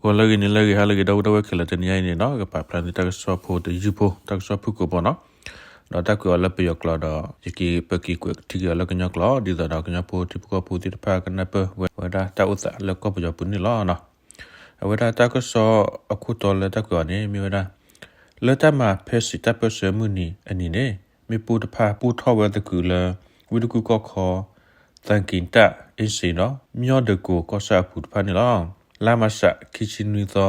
ဂီၤလၢအဂ့ၤ နံၤလၢအဂ့ၤ ဟါလၢအဂ့ၤ ဒီပုၢ်ဝဲၢ်ခဲလၢာ်, တနံၤအံၤန့ၣ်ဒီး ကပာ်ဖျါန့ၢ်တၢ်ကစီၣ်ဖိတယုၢ်ဖိ တၢ်ကစီၣ်ဖုၣ်ကိာ်ဖိနီၤ, ဒီးတၢ်ကွဲးအီၤလၢပယီၤကျိာ်ဒီး ယက့ၤပက့ၤကွဲးထံက့ၤအီၤလၢကညီကျိာ် ဒ်သိးဒီးကညီဖိထံဖိကီၢ်ဖိသ့ၣ်တဖၣ်ကနၢ်ပၢၢ်ဝဲဒၣ်တၢ်အိၣ်သးလၢကီၢ်ပယီၤပူၤန့ၣ်လီၤ. အဝဲဒၣ်တၢ်ကစီၣ်အခိၣ်တီလၢတၢ်ကွဲးအီၤန့ၣ် မ့ၢ်ဝဲဒၣ် လၢတၢ်မၤဖဲစံးတၢ်ပၢၢ်ဆၢမုၢ်နံၤအနံၤန့ၣ် မ့ၣ်ပိၢ်တဖၣ်ပိၢ်ထီၣ်ဝဲသကုၤလၢ ဝ့ၢ်တကူၣ်ကီၢ်ခီ သံက့တၣ်အ့စ့ၣ်ဒီး မညီၤဒကိးကီၢ်ဆၣ်အပူၤတဖၣ်န့ၣ်လီၤ. လါမးရှး ခံဆံနွံသီ ခံ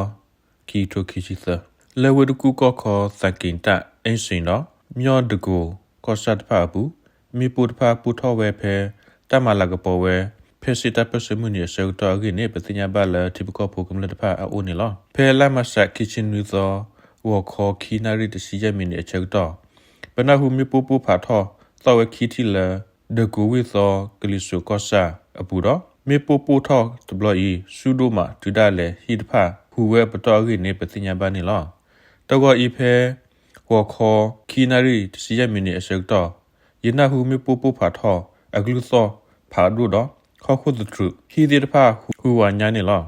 ကထိခံဆံသၢ, လၢဝ့ၢ်တကူၣ်ကီၢ်ခီ သံက့တၣ်အ့စ့ၣ်ဒီး မညီၤဒကိးကီၢ်ဆၣ်တဖၣ်အပူၤ မ့ၣ်ပိၢ်တဖၣ်ပိၢ်ထီၣ်ဝဲဖဲ တၢ်မၤလၤကပီၤဝဲ ဖဲစံးတၢ်ပၢၢ်ဆၢမုၢ်နံၤအဆၢကတီၢ်အဂ့ၢ်န့ၣ် ပသ့ၣ်ညါဘၣ်လၢထံဖိကီၢ်ဖိကမျၢၢ်တဖၣ်အအိၣ်န့ၣ်လီၤ. ဖဲလါမးရှး ခံဆံနွံသီ ဂီၤခီ ခံနၣ်ရံၣ်တဆံယဲၢ်မံးနံးအဆၢကတီၢ် ပနၢ်ဟူမ့ၣ်ပိၢ်ပိၢ်ဖးထီၣ်သီၣ်ဝဲခံထံၣ်လၢ ဒကိးဝ့ၢ်သီ ကလံၤစိးကီၢ်ဆၣ်အပူၤဒီး မ့ၣ်ပိၢ်ပိၢ်ထီၣ်တဘျီအံၤ ဆူၣ်ဒိၣ်မးတုၤဒၣ်လဲာ်ဟံၣ်တဖၣ်ဟူးဝဲအပတီၢ်အဂ့ၢ်န့ၣ် ပသ့ၣ်ညါဘၣ်န့ၣ်လီၤ. တဂီၤအံၤဖဲ ဂီၤခီ ခံနၣ်ရံၣ်တဆံယဲၢ်မံးနံးအဆၢကတီၢ် ယနၢ်ဟူမ့ၣ်ပိၢ်ပိၢ်ဖးထီၣ် အကလုၢ်သီၣ်ဖးဒိၣ်ဒီး ဟီၣ်ခိၣ်သတြူး ဟံၣ်သ့ၣ်တဖၣ်ဟူးဝးညါန့ၣ်လီၤ.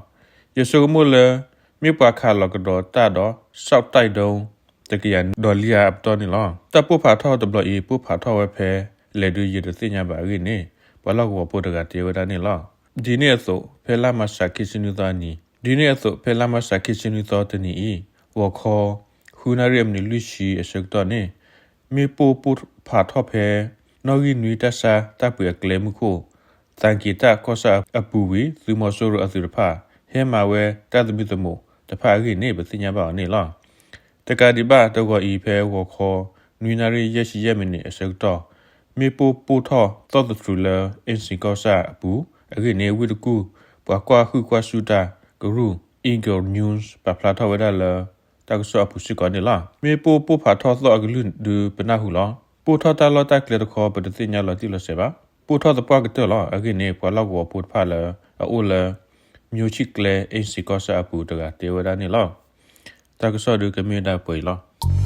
ယဆိကမိၣ်လၢ မ့ၣ်ပှၤခးလီၤကဒီးတၢ်ဒီး စးတၢၢ်ဒိ တကယၤဒီးလံအပတီၢ်န့ၣ်လီၤ. တၢ်ပိၢ်ဖးထီၣ်တဘျီအံၤ ပိၢ်ဖးထီၣ်ဝဲဖဲလဲၣ်ဒုးယတသ့ၣ်ညါဘၣ်အဂ့ၢ်န့ၣ် ပှၤလီၢ်ကဝီၤဖိတဂၤတဲဝဲဒၣ်န့ၣ်လီၤ. ဒ်န့ၣ်အသိး ဖဲလါမးရှး ခံဆံနွံသီအနံၤ ဒ်န့ၣ်အသိး ဖဲလါမးရှး ခံဆံနွံသီတနံၤအံၤ ဂီၤခီ ဃုနၣ်ရံၣ်အမံးနံးလွံၢ်ဆံအဆၢကတီၢ်န့ၣ် မ့ၣ်ပိၢ်ပိၢ်ဖးထီၣ်ဖဲ နီၣ်ဂံၢ်နွံတၢ်ဆါတၢ်ပှ့ၤအကျဲမုၢ်ခိၣ် သံက့တၣ်ကီၢ်ဆၣ်အပူၤဝံၤ သုးမီၤစိရိၤအသုးတဖၣ် ဟဲမၤဝဲတၢ်သမံသမိးတဖၣ်အဂ့ၢ်န့ၣ် ပသ့ၣ်ညါဘၣ်အီၤန့ၣ်လီၤ. တကးဒံးဘၣ် တဂီၤအံၤဖဲဂီၤခီ နွံနၣ်ရံၣ်ယဲၢ်ဆံယဲၢ်မံးနံးအဆၢကတီၢ် မ့ၣ်ပိၢ်ပိၢ်ထီၣ်သီၣ်သတြူးလၢ အ့စ့ၣ်ကီၢ်ဆၣ်အပူၤအဂ့ၢ်န့ၣ် ဝ့ၢ်တကူၣ် ပှၤကွၢ်ဟုၣ်ကွၢ်စူၣ်တၢ်ကရူၢ် Eagle News ပာ်ဖျါထီၣ်ဝဲဒၣ်လၢ တၢ်ကစီၣ်အပူၤစ့ၢ်ကီးန့ၣ်လီၤ. မ့ၣ်ပိၢ်ပိၢ်ဖးထီၣ်သီၣ်အကလုၢ်ဒုးပနၢ်ဟူလီၤ. ပိၢ်ထီၣ်တၢ်လီၢ်တၢ်ကျဲတခီ ပတသ့ၣ်ညါလီၤတံၢ်လီၤဆဲးဘၣ်. ပိၢ်ထီၣ်သပှၢ်ကတၢၢ်လီၤ. အဂ့ၢ်န့ၣ် ပှၤလီၢ်ကဝီၤဖိတဖၣ်လၢအအိၣ်လၢ မၠိဆံၣ်ကျဲ အ့စ့ၣ်ကီၢ်ဆၣ်အပူၤတဂၤတဲဝဲဒၣ်န့ၣ်လီၤ. တၢ်ကစီၣ်ဒုးကမ့ၢ်ဝဲဒၣ်ပှဲၤအံၤလီၤ.